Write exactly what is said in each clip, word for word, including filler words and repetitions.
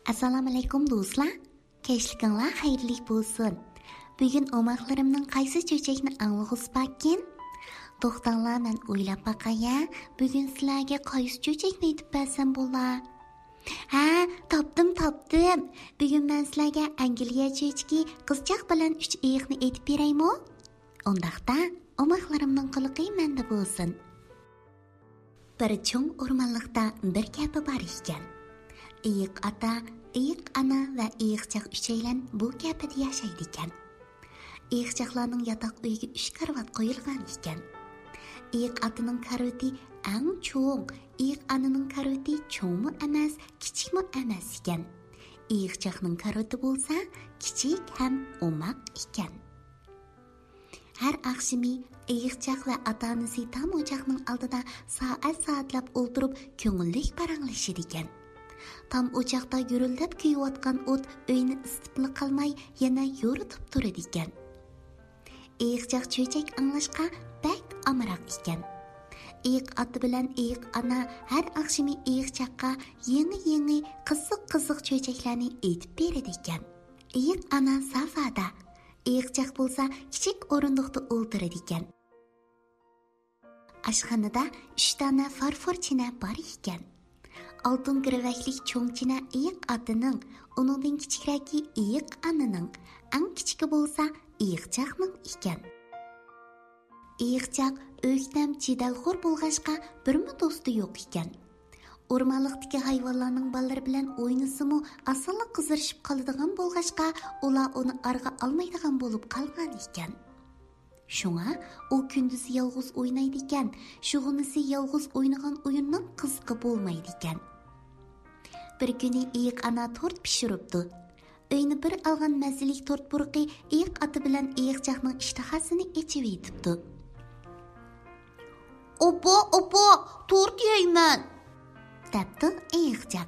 ئەسسالامۇئەلەيكۇم دوستلار، كەچلىكىڭلار خەيرلىك بولسۇن. بۈگۈن ئوماقلىرىمنىڭ قايسى چۆچەكنى ئاڭلىغۇسى باركىن؟ توختاڭلار، مەن ئويلاپ باقاي ھە، بۈگۈن سىلەرگە قايسى چۆچەكنى ئېيتىپ بەرسەم بولا؟ ھە، تاپتىم، تاپتىم. بۈگۈن مەن سىلەرگە ئەنگلىيە چۆچىكى قىزچاق بىلەن ئۈچ ئېيىقنى ئېيتىپ بېرەيمۇ؟ ئۇنداقتا ئوماقلىرىمنىڭ قۇلىقى مەندە بولسۇن. بىر چوڭ ئورمانلىقتا بىر كەپە بار ئىكەن. ئېيىق ئاتا، ئېيىق ئانا ۋە ئېيىقچاق ئۈچەيلەن بۇ كەپىدە ياشايدىكەن. ئېيىقچاقلارنىڭ ياتاق ئۆيىگە ئۈچ كارىۋات قويۇلغان ئىكەن. ئېيىق ئاتىنىڭ كارىۋىتى ئەڭ چوڭ، ئېيىق ئانىنىڭ كارىۋىتى چوڭمۇ ئەمەس، كىچىكمۇ ئەمەس ئىكەن. ئېيىقچاقنىڭ كارىۋىتى بولسا كىچىك ھەم ئوماق ئىكەن. ھەر ئاخشىمى ئېيىقچاق ۋە ئاتا-ئانىسى تام ئوچاقنىڭ ئالدىدا سائەت-سائەتلەپ ئولتۇرۇپ، كۆڭۈللۈك پاراڭلىشىدىكەن. تام ئوچاقتا گۈرۈلدەپ كۆيۈۋاتقان ئوت ئۆينى ئىسسىتىپلا قالماي، يەنە يورۇتۇپ تۇرىدىكەن. ئېيىقچاق چۆچەك ئاڭلاشقا بەك ئامراق ئىكەن. ئېيىق ئاتا بىلەن ئېيىق ئانا ھەر ئاخشىمى ئېيىقچاققا يېڭى-يېڭى، قىزىق-قىزىق چۆچەكلەرنى ئېيتىپ بېرىدىكەن. ئېيىق ئانا سافادا، ئېيىقچاق بولسا كىچىك ئورۇندۇقتا ئولتۇرىدىكەن. ئاشخانىدا ئۈچ دانە فارفور چىنە بار ئىكەن. ئالتۇن گىرۋەكلىك چوڭ چىنە ئېيىق ئاتىنىڭ، ئۇنىڭدىن كىچىكرەكى ئېيىق ئانىنىڭ، ئەڭ كىچىكى بولسا ئېيىقچاقنىڭ ئىكەن. ئېيىقچاق ئۆكتەم، جېدەلخور بولغاچقا، بىرمۇ دوستى يوق ئىكەن. ئورمانلىقتىكى ھايۋانلارنىڭ بالىلىرى بىلەن ئوينىسىمۇ، ئاسانلا قىزىرىشىپ قالىدىغان بولغاچقا، ئۇلار ئۇنى ئارىغا ئالمايدىغان بولۇپ قالغان ئىكەن. شۇڭا ئۇ كۈندۈزى يالغۇز ئوينايدىكەن، شۇغىنىسى يالغۇز ئوينىغان ئويۇننىڭ قىزىقى بولمايدىكەن. بىر كۈنى ئېيىق ئانا تورت پىشۇرۇپتۇ. ئۆينى بىر ئالغان مەززىلىك تورت پۇرىقى ئېيىق ئاتا بىلەن ئېيىقچاقنىڭ ئىشتىھاسىنى ئېچىۋېتىپتۇ. «ئاپا، ئاپا، تورت يەيمەن!» دەپتۇ ئېيىقچاق.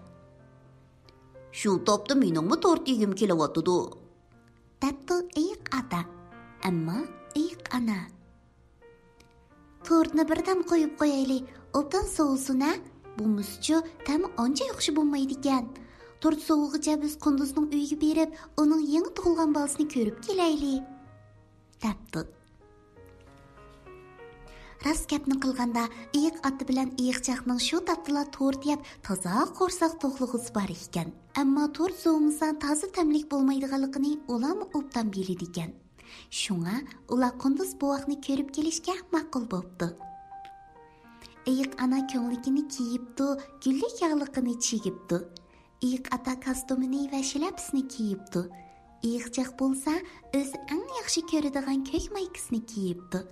«شۇ تاپتا مېنىڭمۇ تورت يېگۈم كېلىۋاتىدۇ.» دەپتۇ ئېيىق ئاتا. ئەمما ئېيىق ئانا: «تورتنى بىردەم قويۇپ قويايلى، ئوبدان سوۋۇسۇن ھە؟ بولمىسىچۇ، تەمى ئانچە ياخشى بولمايدىكەن. تورت سوۋۇغىچە بىز قۇندۇزنىڭ ئۆيىگە بېرىپ، ئۇنىڭ يېڭى تۇغۇلغان بالىسىنى كۆرۈپ كېلەيلى.» دەپتۇ. راست گەپنى قىلغاندا، ئېيىق ئاتا بىلەن ئېيىقچاقنىڭ شۇ تاپتىلا تورت يەپ، تازا قورساق توقلىغۇسى بار ئىكەن. ئەمما تورت سوۋۇمىسا تازا تەملىك بولمايدىغانلىقىنى ئۇلارمۇ ئوبدان بىلىدىكەن. شۇڭا ئۇلار قۇندۇز بوۋاقنى كۆرۈپ كېلىشكە ماقۇل بوپتۇ. ئېيىق ئانا كۆڭلىكىنى كىيىپتۇ، گۈللۈك ياغلىقىنى چىگىپتۇ. ئېيىق ئاتا كاستۇمىنى ۋە شىلەپىسىنى كىيىپتۇ. ئېيىقچاق بولسا ئۆزى ئەڭ ياخشى كۆرىدىغان كۆك مايكىسىنى كىيىپتۇ.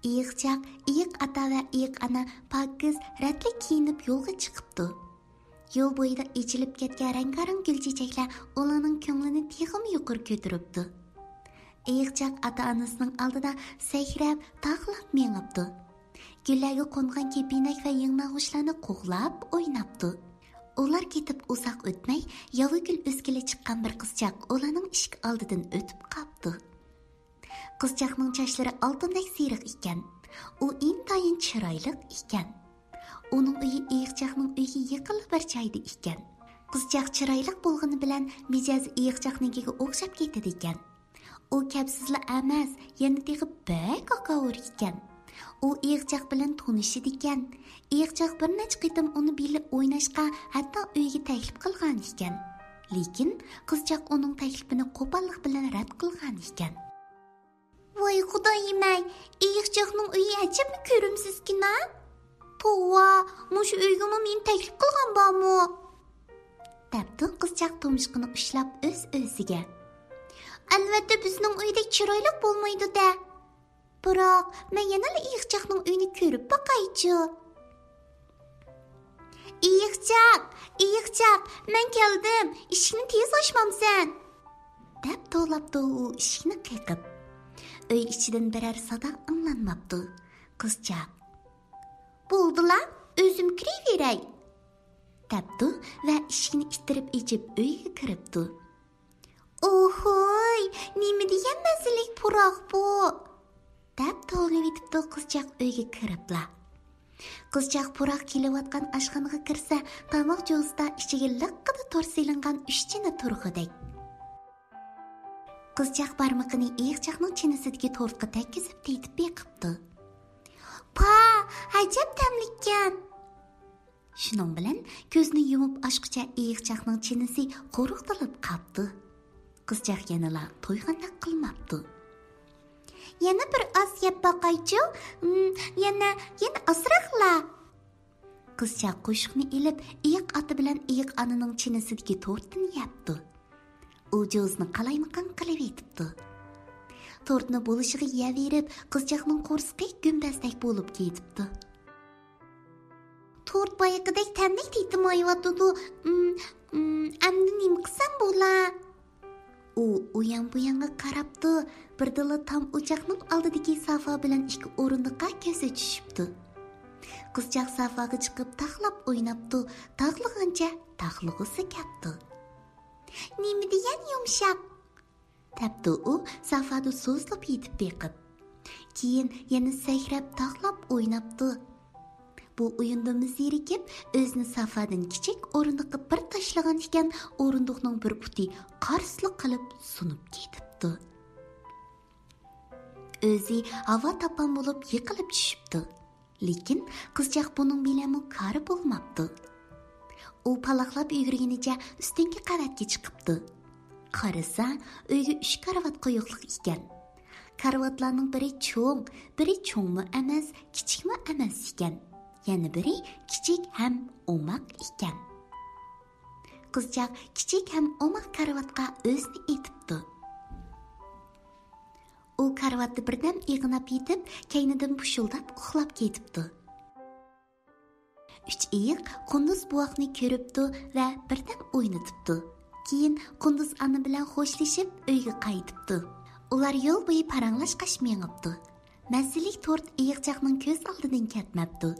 ئېيىقچاق، ئېيىق ئاتا ۋە ئېيىق ئانا پاكىز، رەتلىك كىيىنىپ يولغا چىقىپتۇ. يول بويىدا ئېچىلىپ كەتكەن رەڭگارەڭ گۈل چېچەكلەر ئۇلارنىڭ كۆڭلىنى تېخىمۇ يۇقىرى كۆتۈرۈپتۇ. ئېيىقچاق ئاتا-ئانىسىنىڭ ئالدىدا سەكرەپ، تاقلاپ مېڭىپتۇ. گۈللەرگە قونغان كېپىنەك ۋە يىڭناغۇچلارنى قوغلاپ ئويناپتۇ. ئۇلار كېتىپ ئۇزاق ئۆتمەي، ياۋا گۈل ئۈزگىلى چىققان بىر قىزچاق ئۇلارنىڭ ئىشىك ئالدىدىن ئۆتۈپ قاپتۇ. قىزچاقنىڭ چاچلىرى ئالتۇندەك سېرىق ئىكەن. ئۇ ئىنتايىن چىرايلىق ئىكەن. ئۇنىڭ ئۆيى ئېيىقچاقنىڭ ئۆيىگە يېقىنلا بىر جايدا ئىكەن. قىزچاق چىرايلىق بولغىنى بىلەن مىجەزى ئېيىقچاقنىڭكىگە ئوخشاپ كېتىدىكەن. ئۇ كەپسىزلا ئەمەس، يەنە تېخى بەك ھاكاۋۇر ئىكەن. ئۇ ئېيىقچاق بىلەن تونۇشىدىكەن. ئېيىقچاق بىر نەچچە قېتىم ئۇنى بىللە ئويناشقا، ھەتتا ئۆيىگە تەكلىپ قىلغان ئىكەن. لېكىن قىزچاق ئۇنىڭ تەكلىپىنى قوپاللىق بىلەن رەت قىلغان ئىكەن. ۋاي خۇدايىم-ئەي، ئېيىقچاقنىڭ ئۆيى ئەجەبمۇ كۆرۈمسىزكىنا؟ توۋا، مۇشۇ ئۆيگىمۇ مېنى تەكلىپ قىلغان بارمۇ؟ دەپتۇ قىزچاق تۇمشۇقىنى ئۇشلاپ ئۆز-ئۆزىگە. ئەلۋەتتە بىزنىڭ ئۆيدەك چىرايلىق بولمايدۇ-دە. بىراق، مەن يەنىلا ئېيىقچاقنىڭ ئۆيىنى كۆرۈپ باقايچۇ. ئېيىقچاق، ئېيىقچاق، مەن كەلدىم، ئىشىكنى تېز ئاچمامسەن؟ دەپ توۋلاپتۇ ئۇ ئىشىكنى قېقىپ. ئۆي ئىچىدىن بىرەر سادا ئاڭلانماپتۇ. قىزچاق: بولدىلا، ئۆزۈم كىرىۋېرەي، دەپتۇ ۋە ئىشىكنى ئىتتىرىپ ئېچىپ ئۆيگە كىرىپتۇ. ئوھوي، نېمە دېگەن مەززىلىك پۇراق بۇ! دەپ توۋلىۋېتىپتۇ قىزچاق ئۆيگە كىرىپلا. قىزچاق پۇراق كېلىۋاتقان ئاشخانىغا كىرسە، تاماق جوزىدا ئىچىگە لىققىدە تورت سېلىنغان ئۈچ چىنە تۇرغۇدەك. قىزچاق بارمىقىنى ئېيىقچاقنىڭ چىنىسىدىكى تورتقا تەگكۈزۈپ تېتىپ بېقىپتۇ. پا، ئەجەب تەملىككەن! شۇنىڭ بىلەن كۆزنى يۇمۇپ ئاچقۇچە ئېيىقچاقنىڭ چىنىسى قورۇقتىلىپ قاپتۇ. قىزچاق يەنىلا تويغاندەك قىلماپتۇ. يەنە بىر ئاز يەپ باقايچۇ؟ ھىم، يەنە، يەنە ئازراقلا. قىزچاق قوشۇقنى ئېلىپ، ئېيىق ئاتا بىلەن ئېيىق ئانىنىڭ چىنىسىدىكى تورتتىن يەپتۇ. ئۇ جوزىنى قالايمىقان قىلىۋېتىپتۇ. تورتنى بولۇشىغا يەۋېرىپ، قىزچاقنىڭ قورسىقى گۈمبەزدەك بولۇپ كېتىپتۇ. تورت بايىقىدەك تەملىك تېتىمايۋاتىدۇ. ئىم، ئىم، ئەمدى نېمە قىلسام بولا؟ ئۇ ئۇيان بۇيانغا قاراپتۇ، بىردىنلا تام ئوچاقنىڭ ئالدىدىكى سافا بىلەن ئىككى ئورۇندۇققا كۆزى چۈشۈپتۇ. قىزچاق سافاغا چىقىپ تاقلاپ ئويناپتۇ، تاقلىغانچە تاقلىغۇسى كەپتۇ. نېمە دېگەن يۇمشاق! دەپتۇ ئۇ سافادا سوزۇلۇپ يېتىپ بېقىپ. كېيىن يەنە سەكرەپ تاقلاپ ئويناپتۇ. بۇ ئويۇندىنمۇ زېرىكىپ، ئۆزىنى سافادىن كىچىك ئورۇندۇققا بىر تاشلىغان ئىكەن، ئورۇندۇقنىڭ بىر پۇتى قارسلىق قىلىپ سۇنۇپ كېتىپتۇ. ئۆزى ھاۋا تاپان بولۇپ يىقىلىپ چۈشۈپتۇ. لېكىن قىزچاق بۇنىڭ بىلەنمۇ كارى بولماپتۇ. ئۇ پالاقلاپ يۈگۈرگىنىچە ئۈستۈنكى قەۋەتكە چىقىپتۇ. قارىسا، ئۆيگە ئۈچ كارىۋات قويۇقلۇق ئىكەن. كارىۋاتلارنىڭ بىرى چوڭ، بىرى چوڭمۇ ئەمەس، كىچىكمۇ ئەمەس ئىكەن. يەنە بىرى كىچىك ھەم ئوماق ئىكەن. قىزچاق كىچىك ھەم ئوماق كارىۋاتقا ئۆزىنى ئېتىپتۇ. ئۇ كارىۋاتتا بىردەم ئېغىناپ يېتىپ، كەينىدىن پۇشۇلداپ ئۇخلاپ كېتىپتۇ. ئۈچ ئېيىق قۇندۇز بوۋاقنى كۆرۈپتۇ ۋە بىردەم ئوينىتىپتۇ. كېيىن قۇندۇز ئانا بىلەن خوشلىشىپ ئۆيگە قايتىپتۇ. ئۇلار يول بويى پاراڭلاشقاچ مېڭىپتۇ. مەززىلىك تورت ئېيىقچاقنىڭ كۆز ئالدىدىن كەتمەپتۇ.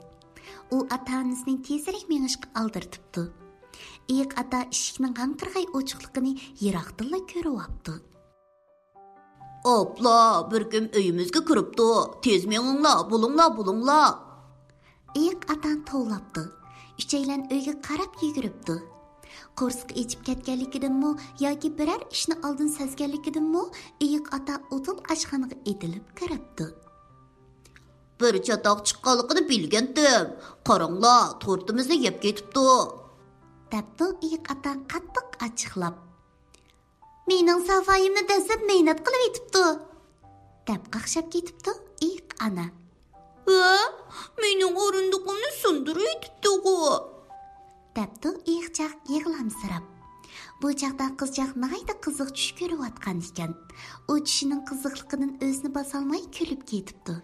ئۇ ئاتا-ئانىسىنى تېزرەك مېڭىشقا ئالدىرتىپتۇ. ئېيىق ئاتا ئىشىكنىڭ غاڭقىرغاي ئوچۇقلۇقىنى يىراقتىنلا كۆرۈۋاپتۇ. ئاپلا، بىر كىم ئۆيىمىزگە كىرىپتۇ. تېز مېڭىڭلار، بولۇڭلار، بولۇڭلار. ئېيىق ئاتا توۋلاپتۇ. ئۈچەيلەن ئۆيگە قاراپ يۈگۈرۈپتۇ. قورسىقى ئېچىپ كەتكەنلىكىدىنمۇ ياكى بىرەر ئىشنى ئالدىن سەزگەنلىكىدىنمۇ، ئېيىق ئاتا ئۇدۇل ئاشخانىغا ئېتىلىپ كىرىپتۇ. بىر چاتاق چىققانلىقىنى بىلگەنتىم. قاراڭلار، تورتىمىزنى يەپ كېتىپتۇ. دەپتۇ ئېيىق ئاتا قاتتىق ئاچچىقلاپ. مېنىڭ سافايىمنى دەسسەپ مەينەت قىلىۋېتىپتۇ. دەپ قاقشاپ كېتىپتۇ ئېيىق ئانا. ھە؟ مېنىڭ ئورۇندۇقۇمنى سۇندۇرۇۋېتىپتىغۇ. دەپتۇ ئېيىقچاق يىغلامسىراپ. بۇ چاغدا قىزچاق ناھايىتى قىزىق چۈش كۆرۈۋاتقان ئىكەن. ئۇ چۈشىنىڭ قىزىقلىقىدىن ئۆزىنى باسالماي كۈلۈپ كېتىپتۇ.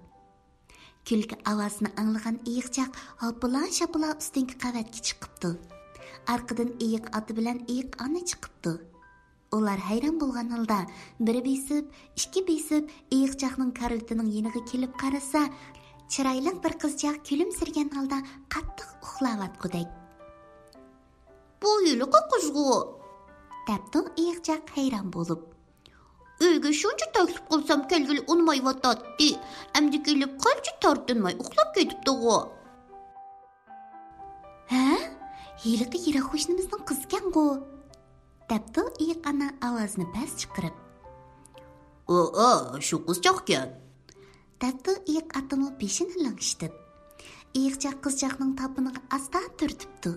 كۈلكە ئاۋازىنى ئاڭلىغان ئېيىقچاق ھاپىلا-شاپىلا ئۈستۈنكى قەۋەتكە چىقىپتۇ. ئارقىدىن ئېيىق ئاتا بىلەن ئېيىق ئانا چىقىپتۇ. ئۇلار ھەيران بولغان ھالدا بىر بېسىپ، ئىككى بېسىپ ئېيىقچاقنىڭ كارىۋىتىنىڭ يېنىغا كېلىپ قارىسا، چىرايلىق بىر قىزچاق كۈلۈمسىرىگەن ھالدا قاتتىق ئۇخلاۋاتقۇدەك. بۇ ھېلىقى قىزغۇ؟ دەپتۇ ئېيىقچاق ھەيران بولۇپ. ئۆيگە شۇنچە تەكلىپ قىلسام كەلگىلى ئۇنىمايۋاتاتتى. ئەمدى كېلىپ قىلچە تارتىنماي ئۇخلاپ كېتىپتىغۇ. ھە؟ ھېلىقى يىراق قوشنىمىزنىڭ قىزىكەنغۇ؟ دەپتۇ ئېيىق ئانا ئاۋازىنى پەس چىقىرىپ. ئۇ، ئۇ، شۇ قىزچاقكەن. دەپتۇ ئېيىق ئاتىمۇ بېشىنى لىڭشىتىپ. ئېيىقچاق قىزچاقنىڭ تاپىنىغا ئاستا تۈرتۈپتۇ.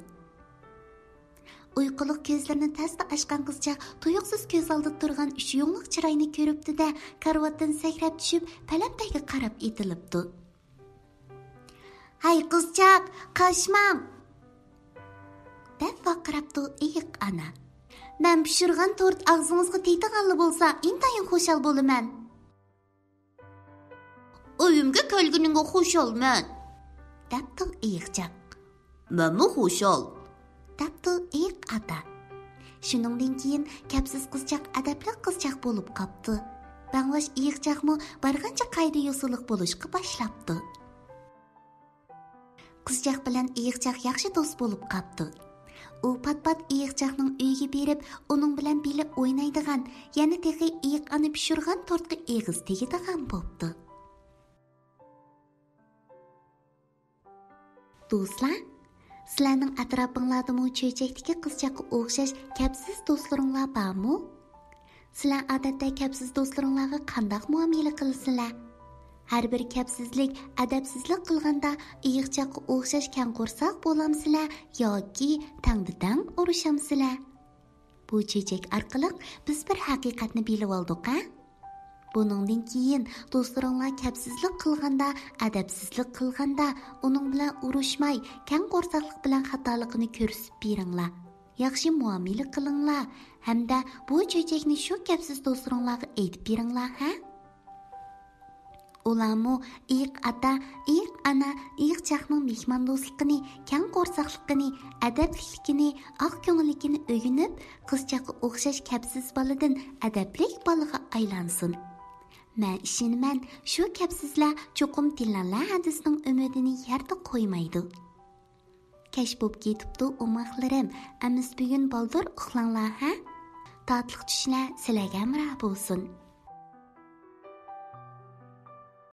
ئۇيقۇلۇق كۆزلىرىنى تەستە ئاچقان قىزچاق تۇيۇقسىز كۆز ئالدىدا تۇرغان ئۈچ يۇڭلۇق چىراينى كۆرۈپتۇ-دە، كارىۋاتتىن سەكرەپ چۈشۈپ، پەلەمپەيگە قاراپ ئېتىلىپتۇ. ھەي قىزچاق، قاچماڭ! دەپ ۋارقىراپتۇ ئېيىق ئانا. مەن پىشۇرغان تورت ئاغزىڭىزغا تېتىغانلا بولسا، ئىنتايىن خۇشال بولىمەن. ئۆيۈمگە كەلگىنىڭگە خۇشالمەن. دەپتۇ ئېيىقچاق. مەنمۇ خۇشال. دەپتۇ ئېيىق ئاتا. شۇنىڭدىن كېيىن كەپسىز قىزچاق ئەدەپلىك قىزچاق بولۇپ قاپتۇ. باڭۋاش ئېيىقچاقمۇ بارغانچە قائىدە-يوسۇنلۇق بولۇشقا باشلاپتۇ. قىزچاق بىلەن ئېيىقچاق ياخشى دوست بولۇپ قاپتۇ. ئۇ پات-پات ئېيىقچاقنىڭ ئۆيىگە بېرىپ، ئۇنىڭ بىلەن بىللە ئوينايدىغان، يەنە تېخى ئېيىق ئانا پىشۇرغان تورتقا ئېغىز تېگىدىغان بوپتۇ. دوستلار، سىلەرنىڭ ئەتراپىڭلاردىمۇ چۆچەكتىكى قىزچاققا ئوخشاش كەپسىز دوستلىرىڭلار بارمۇ؟ سىلەر ئادەتتە كەپسىز دوستلىرىڭلارغا قانداق مۇئامىلە قىلىسىلەر؟ ھەر بىر كەپسىزلىك، ئەدەپسىزلىك قىلغاندا ئېيىقچاققا ئوخشاش كەڭ قورساق بولامسىلەر ياكى تەڭدە تەڭ ئۇرۇشامسىلەر؟ بۇ چۆچەك ئارقىلىق بىز بىر ھەقىقەتنى بىلىۋالدۇق، ھە؟ بۇنىڭدىن كېيىن دوستلىرىڭلار كەپسىزلىك قىلغاندا، ئەدەپسىزلىك قىلغاندا، ئۇنىڭ بىلەن ئۇرۇشماي، كەڭ قورساقلىق بىلەن خاتالىقىنى كۆرسىتىپ بېرىڭلار. ياخشى مۇئامىلە قىلىڭلار ھەمدە بۇ چۆچەكنى شۇ كەپسىز دوستلىرىڭلارغا ئېيتىپ بېرىڭلار، ھە؟ ئۇلارمۇ ئېيىق ئاتا، ئېيىق ئانا، ئېيىقچاقنىڭ مېھماندوستلۇقىنى، كەڭ قورساقلىقىنى، ئەدەپلىكلىكىنى، ئاق كۆڭۈللۈكىنى ئۆگىنىپ، قىزچاققا ئوخشاش كەپسىز بالىدىن ئەدەپلىك بالىغا ئايلانسۇن. مەن ئىشىنىمەن، شۇ كەپسىزلەر چوقۇم دىلالە ھەدىسىنىڭ ئۈمىدىنى يەردە قويمايدۇ. كەچ بوپ كېتىپتۇ ئوماقلىرىم، ئەمىسە بۈگۈن بالدۇر ئۇخلاڭلار، ھە؟ تاتلىق چۈشلەر سىلەرگە ھەمراھ بولسۇن.